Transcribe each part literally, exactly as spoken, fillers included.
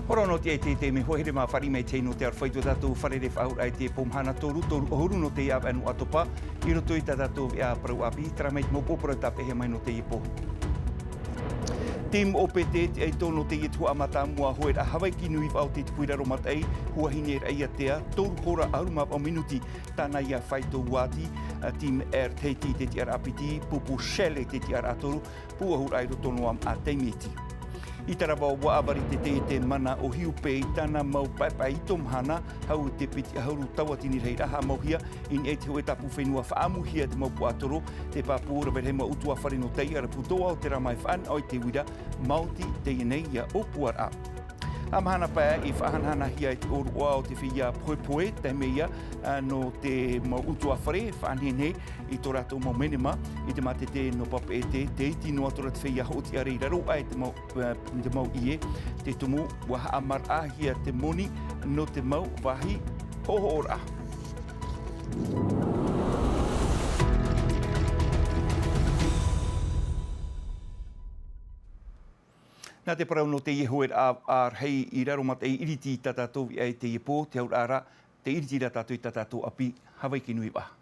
Poro nō te, te, te mea hoa here mā fāriʻi mai te hei nō te aroha i tō tātou fārerei faʻahou i te pō mahana toru, toru ʻahuru nō te ʻāvaʻe nō ʻAtopa, i roto i tā tātou veʻa parau ʻāpī, terā mai te mau pō parau tāpeʻahia mai nō teie pō. Team O P T, te ʻaito nō teie tuhaʻa mātāmua hōʻē raʻa Hawaiki Nui Vaʻa o te tupu i raro mataʻi, Huahine Raʻiātea, toru hora ʻahuru mā vaʻu minuti, tāna ia fāito atu, ā, Team Air Tahiti i te tiʻaraʻa piti, pupu Shell i te tiʻaraʻa toru, pūʻohuraʻa i roto noa mā te miti. I Tarawa Vaʻa, ʻāvari te tei te mana o Hiupe i tāna mau paepae i tō mahana, hau i te piti ʻahuru tauatini rahi raʻa haʻamauhia, i niʻa i te hōʻē tāpū fenua faʻaʻamuhia te mau puaʻatoro, te pāpū rave rahi mau ʻutuāfare nō Taiarapu, tō Aotearoa mai faʻanaho i te uira, maoti teie nei ia ʻōpuaraʻa. ʻA mahana pae i faʻahanahanahia i te ʻōroʻa o te feiā pohepohe, taime ia, ā, nō te mau ʻutuāfare, faʻanehenehe i tō rātou mau menema, i te mātete nō Papeʻete, tē iti noa atu ra te feiā hoʻotiʻa ra i raro aʻe i te mau, ā, i te mau ʻie, te tumu, ʻua haʻamaraʻahia te moni nō te mau vāhi hoʻohoʻoraʻa. Nā te parau nō teie hōʻē raʻa rahi i raro mataʻi, iriti tā tātou veʻa i teie pō, te auraʻa ra, tē iriti ra tātou i tā tātou ʻāpī, Hawaiki Nui Vaʻa.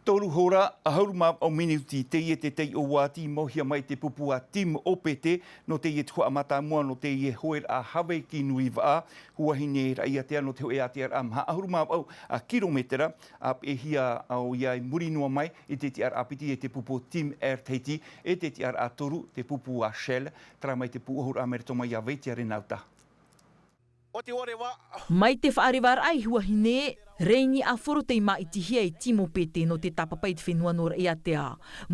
Toru hora, ʻahuru mā vaʻu minuti, teie te taiʻo ʻua tīmauhia mai te pupu a Team O P T, nō teie tuhaʻa mātāmua, nō teie hōʻē raʻa Hawaiki Nui Vaʻa, Huahine Raʻiātea nō te hōʻē ātearaʻa maha ʻahuru mā vaʻu ā kirometera, ʻāpeʻehia ʻoia i muri noa mai i te tiʻaraʻa piti e te pupu Team Air Tahiti, e te tiʻaraʻa toru te pupu a Shell, terā mai te pūʻohuraʻa mai roto mai iā Vaitia Renauta. Mai te faʻarevaraʻa i Huahine, Reini Aforo tei māʻitihia e Team O P T nō te tāpapa i te fenua nō Raʻiātea.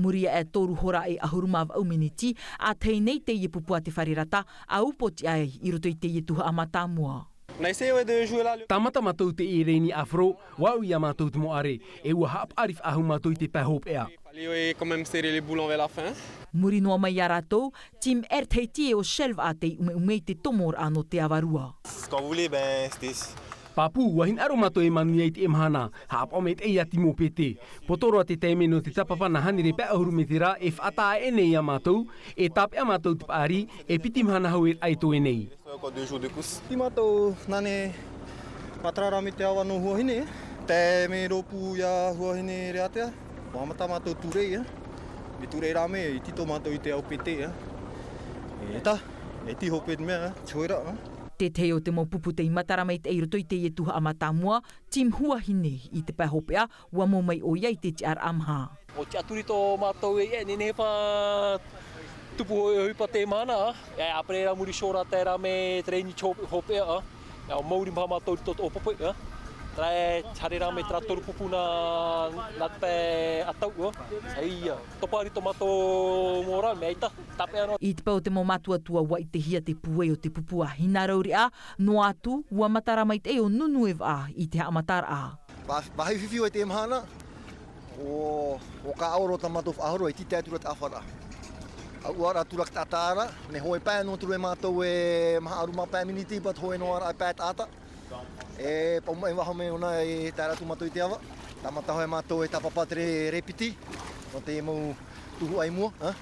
Muri aʻe toru hora e ʻahuru mā vaʻu miniti, ʻa tae nei teie pupu a te fare rata, ʻa upoʻotiʻa ai i roto i teie tuhaʻa mātāmua. On a essayé, ouais, de jouer là, le Tāmata mātou teie Reini Aforo, ʻua ʻau iā mātou te mau ʻare, e ʻua haʻapaʻari faʻahou mātou i te pae hopeʻa. Fallait, ouais, quand même serrer les boulons vers la fin. Muri noa mai iā rātou, Team Air Tahiti e ʻo Shell Vaʻa tei ʻumeʻume i te tomoraʻa nō te ava rua. Quand vous voulez, ben, c'était Pāpū, ʻua hinaʻaro mātou e manuia i teie mahana, haʻapaʻo maitaʻi iā Team O P T. Poto roa te taime nō te tāpapa nā hānere pae ʻahuru metera e faʻataʻa aʻe nei iā mātou, e tāpeʻa mātou te paʻari, e piti mahana hau e raʻa e toe nei. Encore deux jours de course. Tei mātou nāna e mātāmua i te ava nō Huahine, tae mai rōpū iā Huahine Raʻiātea. ʻUa haʻamata mātou ture, ē. Mai ture rā mai, i tītau mātou i te O P T, ē. E tā, e tītau pē te mea, ē, te hōʻē raʻa, ē. Te tahi o te mau pupu tei matara maitaʻi i roto i teie tuhaʻa mātāmua, Team Huahine i te pae hopeʻa, ʻua mau mai ʻoia i te tiʻaraʻa maha. ʻO te ʻaturi tō mātou e, e, nehenehe pā tupu hoi, hoi pā te mahana, ā. E, ʻāpere rā muri iho rā, tae rā mai te Reini hopeʻa, ā. E, ʻua mauri maha mātou i roto o te ʻōpope, ā. Terā e haere rā mai terā toru pupu nā, nā te pae ʻatau, ā. E ia, topa riʻi tō mātou mau rā, mea ʻaita, tāpeʻa noa. I te pae o te mau mātuatua ʻua ʻitehia te pūai o te pupu a Hinaʻaro Riʻa, noa atu, ʻua matara maitaʻi ʻo Nunue Vaʻa i te haʻamataraʻa. Vā-, vāhi fifi ʻoe i teie mahana, ʻo, ʻo ka ʻaʻoro tā mātou faʻahoro e tītau atu ra te ʻāfaraʻa. ʻA ʻua ra atu ra te taʻata ra, mea hōʻē pae noa atu ra e mātou e maha ʻahuru mā pae miniti, but hōʻē noa ra e pae taʻata. E, pau mai vāhi mea ʻōna e tae ra atu mātou i te ava. Tāmata hoʻi mātou e tāpapa te re-, re piti, nō te mau tuhaʻa i mua, ā?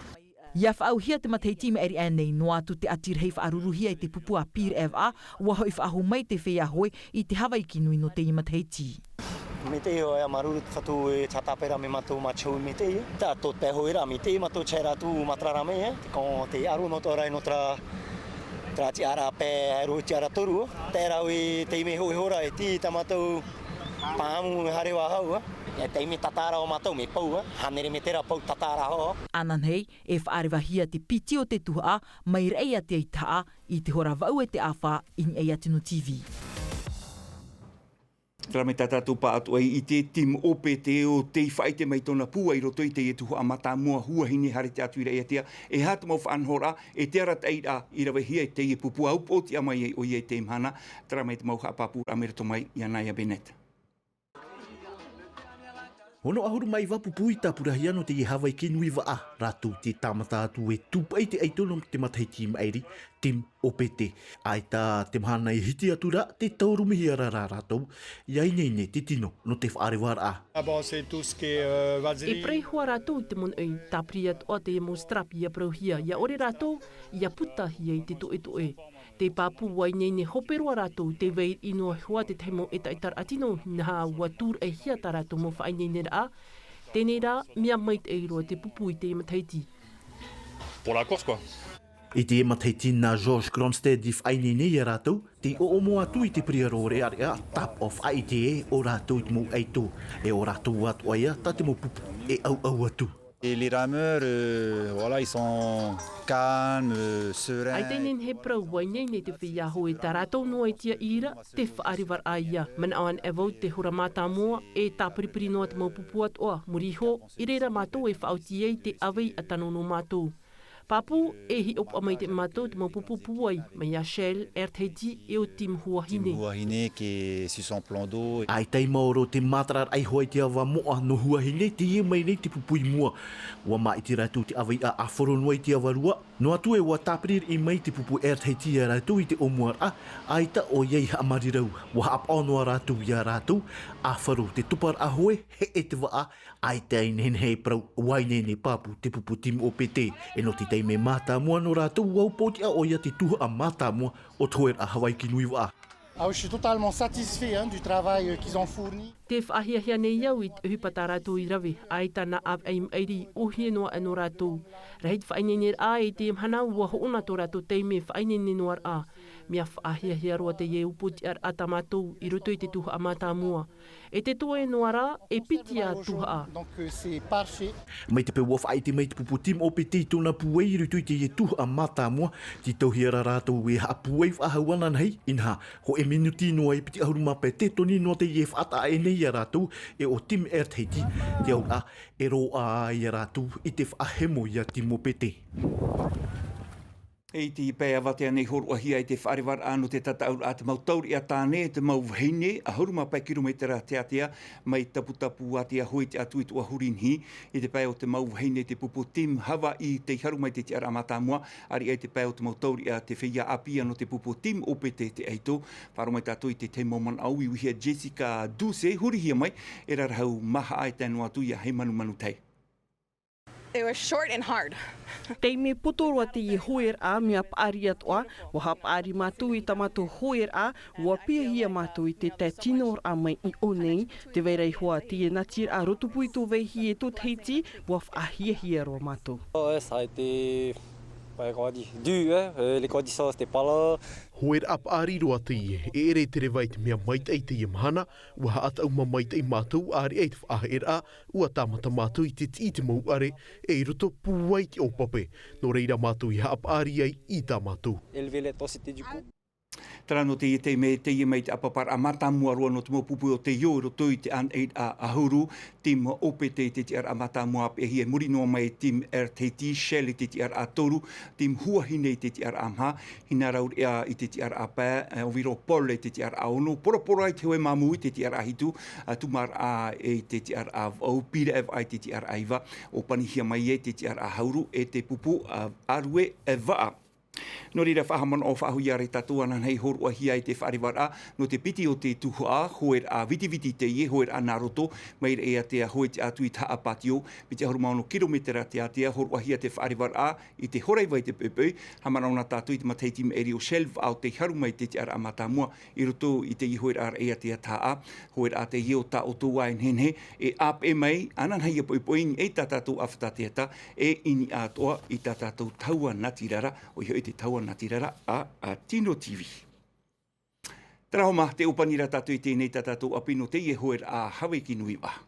ʻIa faʻaauhia te matahiti i maʻiri aʻe nei, noa atu te ʻati rahi faʻaruruhia e te pupu a Pīraʻe Vaʻa, ʻua hoʻi faʻahou mai te feiā hoe i te Hawaiki Nui nō teie matahiti. Maitaʻi ʻoia, māuruuru te Fatu e tāpeʻa ra mai mātou mātou i maitaʻi. Tā tō te pae hoe ra, maitaʻi mātou tae ra atu matara ra mai, ē. Te kon te aro nō tō rai nō terā, terā tiʻaraʻa pae, aro tiʻaraʻa toru, ā. Tae ra i teie hōʻē hora, e tī tā mātou pāmu e haere vāhau, ā. E taime tātara o mātou mea pau, ā. Hānere metera pau tātara hoʻi. Ananahi, e faʻarevahia te piti o te tuhaʻa, mai Raʻiātea i te haʻa, i te hora vaʻu e te ʻāfa, i niʻa iā Tino T V. Terā mai tā tātou pāʻatoʻa i te Team O P T ʻo tei faʻaʻite mai tōna pūai i roto i teie tuhaʻa mātāmua Huahine, haere atu i Raʻiātea, e aha te mau faʻanahoraʻa, e te arataʻiraʻa i ravehia e teie pupu ʻa upoʻotiʻa mai ai ʻoia i teie mahana, terā mai te mau haʻapāpūraʻa mai roto mai iā Naya Bennett. Ono ʻahuru mā iva pupu i tāpurahia nō teie Hawaiki nui vaʻa, rātou te tāmata atu e tūpaʻi te ʻaito nō te matahiti i maʻiri, Team O P T. ʻAita te mahana e hiti atu rā, tē taururuhia ra rātou, ʻia ineine te tino nō te faʻarevaraʻa. Ah bon, c'est tout ce qui est, euh, E vaseline. Parau iho ā rātou i te monoʻi, tāpiri atoʻa te mau strap ʻia parauhia, ʻia ʻore rātou ʻia putahia i te toʻetoʻe. Te pāpū ʻua ineine hope roa rātou, tē vai noa iho ā te tahi mau ʻetaʻetaraʻa tino, inaha ʻua tūraʻihia tā rātou mau faʻaineineraʻa. Teie rā, mea maitaʻi roa te pupu i teie matahiti. Pour la course, quoi. I teie matahiti nā George Kronstedt i faʻaineine ia rātou, tē ʻoʻomo atu i te piriaro reʻareʻa, tap off, ʻaita e ʻo rātou i te mau ʻaito, e ʻo rātou atoʻa ia tā te mau pupu e ʻauʻau atu. Et les rameurs, euh, voilà, ils sont calmes, euh, sereins. ʻAita e nehenehe e parau, ʻua ineine te feiā hoe, tā rātou noa e tiaʻi ra te faʻarevaraʻa ia. Manaʻo anaʻe vau te hora mātāmua, e tāpiripiri noa te mau pupu atoʻa, muri iho, i reira mātou e faʻaoti ai te ʻāvaʻe tano nō mātou. Pāpū, e hiʻopoʻa maitaʻi mātou te mau pupu pūai, mai iā Shell, Air Tahiti, e ʻo Team Huahine. Team Huahine qui est sur son plan d'eau. ʻAita i maoro te mātararaʻa iho i te ava moʻa nō Huahine, teie mai nei te pupu i mua. ʻUa māʻiti rātou te ʻāvaʻe ʻāfaro noa i te ava rua. Noa atu e ʻua tāpiri mai te pupu Air Tahiti ia rātou i te ʻōmuaraʻa, ʻaita ʻoia i haʻamarirau, ʻua haʻapaʻo noa rātou ia rātou, ʻāfaro te toparaʻa hoe, heʻe te vaʻa, ʻaita e nehenehe e parau, ʻua ineine pāpū te pupu Team O P T. E nō te taime mātāmua nō rātou, ʻua upoʻotiʻa ʻoia te tuhaʻa mātāmua o te hoeraʻa Hawaiki nui vaʻa. Ah oui, je suis totalement satisfait, hein, du travail, euh, qu'ils ont fourni. Tē faʻahiahia nei au i te ʻohipa tā rātou i rave, ʻaita nā ʻāvaʻe i maʻiri, ʻōhie noa nō rātou. Rahi te faʻaineineraʻa i teie mahana, ʻua hoʻona tō rātou taime faʻaineine noa ra. Mea faʻahiahia roa teie upoʻotiʻaraʻa tā mātou i roto i te tuhaʻa mātāmua. E te toe noa rā, e piti ā tuhaʻa. Donc, euh, c'est parfait. Mai te peu ʻua faʻaʻite mai te pupu Team O P T i tōna pūai i roto i teie tuhaʻa mātāmua, tītauhia ra rātou e haʻapūai faʻahou ananahi, inaha, hōʻē minuti noa e piti ʻahuru mā pae tētoni noa teie e faʻataʻa nei ia rātou, e ʻo Team Air Tahiti, te auraʻa, e roaʻa ia rātou i te faʻahemo ia Team O P T. E i te pae avatea nei hōroʻahia ai te faʻarevaraʻa nō te tataʻuraʻa te mau taureʻa tāne, te mau vahine, ʻahuru mā pae kirometera teatea, mai Taputapuātea hoʻi te atu i te ʻahuru nihi, i te pae o te mau vahine te pupu Team Hawaii tei haru mai te tiʻaraʻa mātāmua, ʻāreʻa i te pae o te mau taureʻa te feiā ʻāpī nō te pupu Team O P T te ʻaito, faʻaroʻo mai tātou i te tahi mau manaʻo uiuihia Jessica Duce, hurihia mai, e rarahu maha e tae noa atu ia Heimanumanu Tahi. It was short and hard. Taime poto roa teie hoeraʻa mea paʻari atoʻa, ʻua haʻapaʻari mātou i tā mātou hoeraʻa, ʻua piahia mātou i te tae tino ra mai i ʻō nei, tē vai ra iho ā teie natiraʻa roto pū i tō vaihi e tō Tahiti, ʻua faʻahiahia roa mātou. Oh, ouais, ça a été, ouais, comment on dit, dur, hein, euh, les conditions, c'était pas là. Hoeraʻa paʻari roa teie, e ʻere te reva i te mea maitaʻi teie mahana, ʻua haʻataʻu mā maitaʻi mātou, ʻāreʻa i te faʻaheʻeraʻa, ʻua tāmata mātou i te tiʻi i te mau ʻare, e i roto pūai i te ʻōpape. Nō reira mātou i haʻapaʻari ai i tā mātou. Élever l'intensité du coup. Terā nō teie taime, teie mai te ʻāpaparaʻa mātāmua roa nō te mau pupu o te io i roto i te ʻānaʻiraʻa ʻahuru, Team O P T i te tiʻaraʻa mātāmua, ʻāpeʻahia i muri noa mai Team Air Tahiti, Shell i te tiʻaraʻa toru, Team Huahine i te tiʻaraʻa maha, Hinaraureʻa i te tiʻaraʻa pae, e, Oviro Paul i te tiʻaraʻa ono, Poroporo i te hoe māmū i te tiʻaraʻa hitu, a, Tūmāraʻa i te tiʻaraʻa vaʻu, Pīraʻevaʻa i te tiʻaraʻa iva, ʻo Panihia mai ai te tiʻaraʻa ʻahuru, e te pupu, a, Arue, e, Vaʻa. Nō reira, faʻahaʻamanaʻo faʻahou ia tātou ananahi hōroʻahia ai te faʻarevaraʻa, nō te piti o te tuhaʻa, hoeraʻa vitiviti teie, hoeraʻa nā roto, mai Raʻiātea hoʻi te atu i te haʻapātio, piti ʻahuru mā ono kirometera teatea, hōroʻahia te faʻarevaraʻa, i te hora iva i te poʻipoʻi, haʻamanaʻo na tātou i te matahiti maʻiri o Shell Vaʻa tei haru mai te tiʻaraʻa mātāmua, i roto i te hoeraʻa Raʻiātea tahaʻa, hoeraʻa teie o tā ʻoutou ā e nehenehe, e ʻāpeʻe mai, ananahi ia poʻipoʻi i niʻa i tā tātou ʻāfata teata, e i niʻa atoʻa i tā tātou tahua natirara, ʻoia hoʻi te tahua natirara a, a Tino T V. Terā hoʻi mā, tē ʻōpani ra tātou i teie nei tā tātou ʻāpī nō teie hoeraʻa Hawaiki nui vaʻa.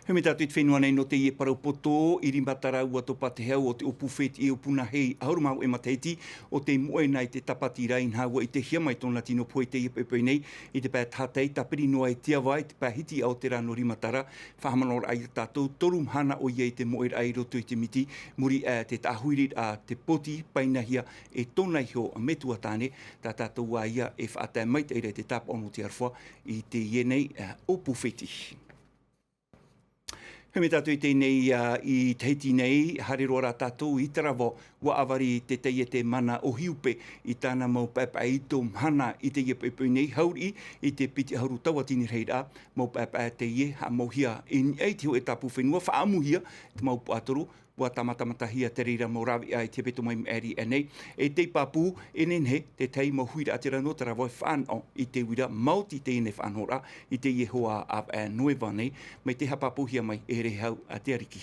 Humi tātou i te fenua nei nō teie parau poto, i rima tara ua topa te hau o te ʻōpū fētiʻi ʻōpuna hei ʻahuru mā hōʻē matahiti o te moʻe nā i te tāpati ra, inaha ua ʻitehia mai tōna tino pohe i teie poipoi nei. I te pae tahatai, tāpiri noa e te ava i te pae hitiʻa o te rā nō rima tara. Faʻahamanaʻoraʻa ia tātou, toru mahana ʻoia i te moʻeraʻa i roto i te miti, muri aʻe te tāhuiriraʻa te poti painahia e tōna iho a metua tāne. Tā tātou ā ia e faʻatae maitaʻi ra i te tāpaʻo nō te aroha i teie nei ʻōpū fētiʻi. Humi tātou i teie nei, ā, i Tahiti nei, haere roa rā tātou i Tarawa, ua ʻāvari te taiete Mana ʻOhiupe i tāna mau paepae ito mahana i teie poipoi nei, hauriʻi i te piti ʻahuru tauatini rahiraʻa. Mau paepae teie haʻamauhia i niʻa i te hōʻē tāpū fenua, faʻaamuhia te mau puaʻatoro, ua tāmatamatahia te reira mau rāveʻa i te hepetoma i maʻiri aʻe nei. E tei pāpū, e nehenehe te tahi mau huiraʻatira nō Tarawa e fānaʻo i te uira, maoti teie nei faʻanahoraʻa i teie hoa ʻāvaʻe Noeva nei, mai te haʻapāpūhia mai e Rehau a te Ariki.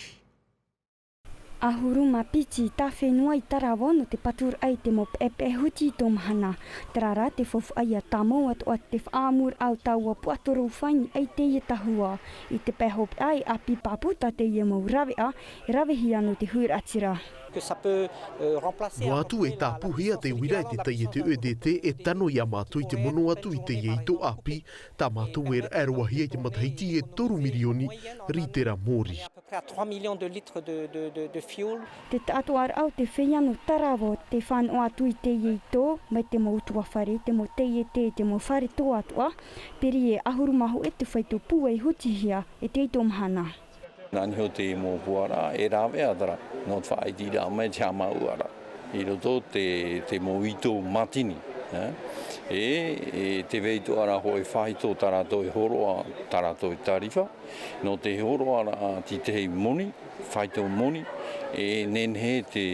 ʻAhuru mā piti tā fenua i Tarawa nō te paturaʻa i te mau paepae huti i tō mahana. Terā rā te faufaʻa ia tāmau atoʻa te faʻaʻamuraʻa o taua puaʻatoro fāni i teie tahua. I te pae hopeʻa, e ʻāpī pāpū tā teie mau rāveʻa e ravehia nō te huiraʻatira. Que ça peut, euh, remplacer. Noa atu e tāpūhia te uira e te taiete E D T e tano ia mātou i te mono atu i teie ito ʻāpī, tā mātou e raʻe roahia i te matahiti e toru mirioni rītera mōrī. À peu près à trois millions de litres de, de, de, de fuel. Te taʻatoʻaraʻa o te feiā nō Tarawa, te fānaʻo atu i teie ito, mai te mau ʻutuāfare, te mau taiete, te mau fare toa atoʻa, piri e ʻahuru mā hōʻē te faito pūai hutihia e te ito mahana. Nā niho te mau puaraʻa, e rāveʻa terā, nō te faʻaitiraʻa mai te haʻamāuʻaraʻa i roto te, te mau ito mātini, eh? E, e te veitoʻaraʻa hoʻi faito tā rātou e hōroʻa, tā rātou e tarifa, nō te hōroʻaraʻa tētahi moni, faito moni, e nehenehe te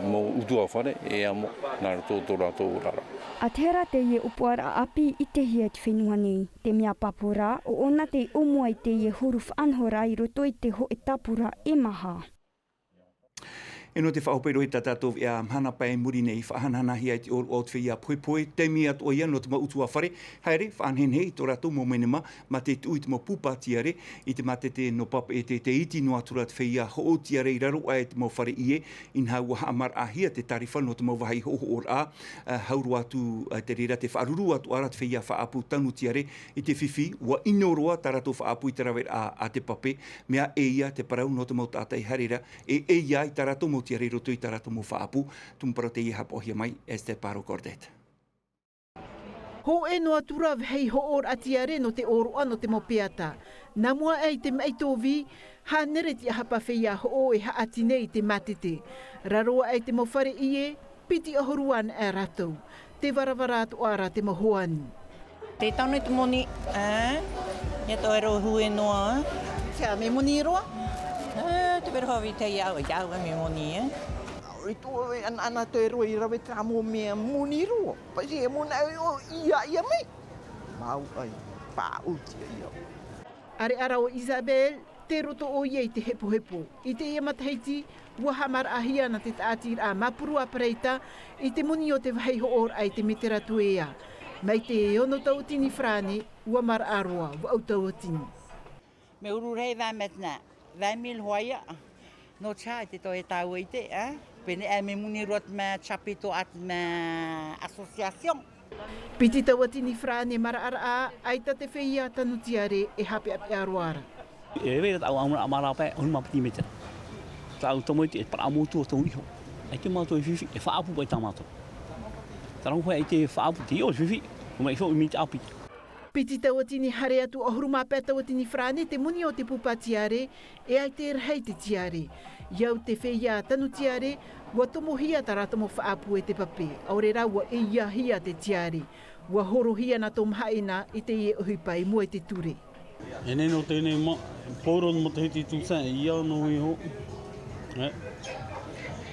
mau ʻutuāfare e amo nā roto tō rātou oraraʻa. ʻA tahi rā teie ʻōpuaraʻa ʻāpī i ʻitehia i te fenua nei. Te mea pāpū rā, ʻo ʻōna te ʻōmua i teie huru faʻanahoraʻa i roto i te hōʻē tāpura e maha. E nō te faʻahope roa i tā tātou veʻa mahana pae i muri nei, faʻahanahanahia i te ʻōroʻa o te feiā pohepohe, taime atoʻa ia nō te mau ʻutuāfare, haere, faʻanehenehe i tō rātou mau menema, mā te tuʻu i te mau pupa tiare, i te mātete nō Papeʻete, tē iti noa atu ra te feiā hoʻo tiare i raro aʻe i te mau fare ʻie, inaha ua haʻamaraʻahia te tarifa nō te mau vāhi hoʻohoʻoraʻa, ā, hau roa atu, ā, te reira te faʻaruru atoʻa ra te feiā faʻaʻapu tanu tiare, i te fifi, ua ʻino roa tā rātou faʻaʻapu i te raveraʻa a te pape, mea ʻē ia te parau nō te mau taʻata i haere ra, e ʻē ia i tā rātou mau tiare i roto i tā rātou mau faʻaʻapu. Tumu parau teie haʻapaʻohia mai, Esther Paro Cordet. Hōʻē noa atu ra vāhi hoʻoraʻa tiare nō te ʻōroʻa nō te mau peata. Nā mua aʻe i te maʻi tōvī, hānere tiʻahapa feiā hoʻo e haʻati nei i te mātete. Raro aʻe i te mau fare ʻie, piti ʻahuru anaʻe rātou. Tē varavara atoʻa ra te mau hoani. Tē tano i te moni, ē? Ia tō ero hue noa, ē? Tia, mea moni roa? Ē, te vero haʻavī tei au, ia au, ē, mea moni, ē? I tō, ē, ana, ana tō ero i rave terā mau mea moni roa. Paʻi e moni ai o ia, ia mai. Mau ai, pāʻutia ia. ʻAreʻa rā ʻo Isabel, tei roto ʻoia i te hepohepo. I teie matahiti, ua haʻamaraʻahia nā te tāʻatiraʻa Mapuru a Pareita i te moni o te vāhi hoʻoraʻa i te metera tuea. Mai te ono tauatini farāne, ua maraʻa roa, vaʻu tauatini. Mea uru rahi, vingt maintenant, vingt mille hoʻi ia. Nō te aha, e te toe tāua i te, ā? Pēnei aʻe mea moni roa te mea chapiteau, ā, te mea association. Piti tauatini farāne maraʻaraʻa, ʻaita te feiā tanu tiare e haʻapeʻapeʻa roa ra. E rave ra tāʻu ʻamuraʻa maraʻa pae, ʻahuru mā piti metera. Tāʻu tomo i te, e paraʻa motu o tōʻu iho. ʻAita mātou e fifi, e faʻaʻapu paʻi tā mātou. Terā hoʻi e faʻaʻapu te iʻo e fifi, ʻo mai iho i mea ʻāpī. Piti tauatini haere atu, ʻahuru mā pae tauatini farāne te moni o te pupa tiare, e ʻaita e rahi te tiare. I au te feiā tanu tiare, ua tomohia tā rātou mau faʻaʻapu e te pape, ʻaore rā ua ʻeiahia te tiare. Ua horohia nā tō mahaʻeina i teie ʻohipa i mua i te ture. E nei nō teie nei ma-, pauroa matahiti Toussaint, ia noa iho. E.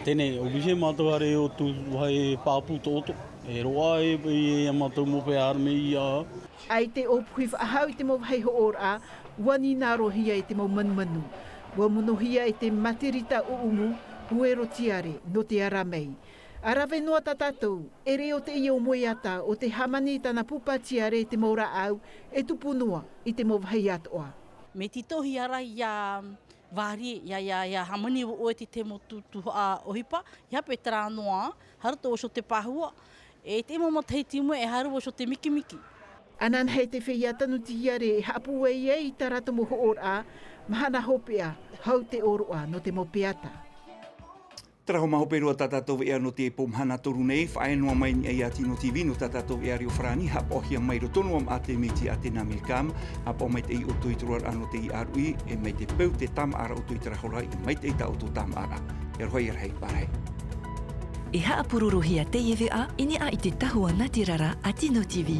Teie nei, obligé mātou haere i ʻō tū vāhi faʻaʻapu toʻotoʻo. E roaʻa e, e, e a mātou mau pae arme ia. ʻAita e ʻōpuhi faʻahou i te mau vāhi hoʻoraʻa, ua nīnarohia i te mau manumanu. Ua monohia e te Materita ʻUʻumu, huero tiare, nō te ara mai. ʻA rave noa tā tātou, e reo teie ʻōmoeata o te hāmani i tāna pupa tiare i te mau rāʻau, e tupu noa i te mau vāhi atoʻa. Me te tohi ara ia vārie ia ia ia hāmani ʻoe te te motu tuhaʻa ʻohipa ia pe tara noa haru tō ʻoso te pāhua. E te ʻimo matahiti mua e haru ʻoso te mikimiki. Ananahi te feiā tanu tiare e haʻapūai ai i tā rātou mau hoʻoraʻa mahana hopeʻa hau te ʻōroʻa nō te mau peata. Taraho mahope roa tā tātou veʻa nō te pō mahana toru nei faʻaea noa mai nei ia tino tv nō tā tātou veʻa reo farāni haʻapaʻohia mai roto noa maʻa te miti a te nā milkam. Haʻapaʻo mai te ʻoto i toroaraʻa nō te iʻaruʻi e mai te peu te tāmaʻaraʻa ʻoto i taraho rā i mai te ʻoto tāmaʻaraʻa. E roha ia rahi parahi. E haʻapurorohia teie veʻa i niʻa i te tahua natirara a tino tv.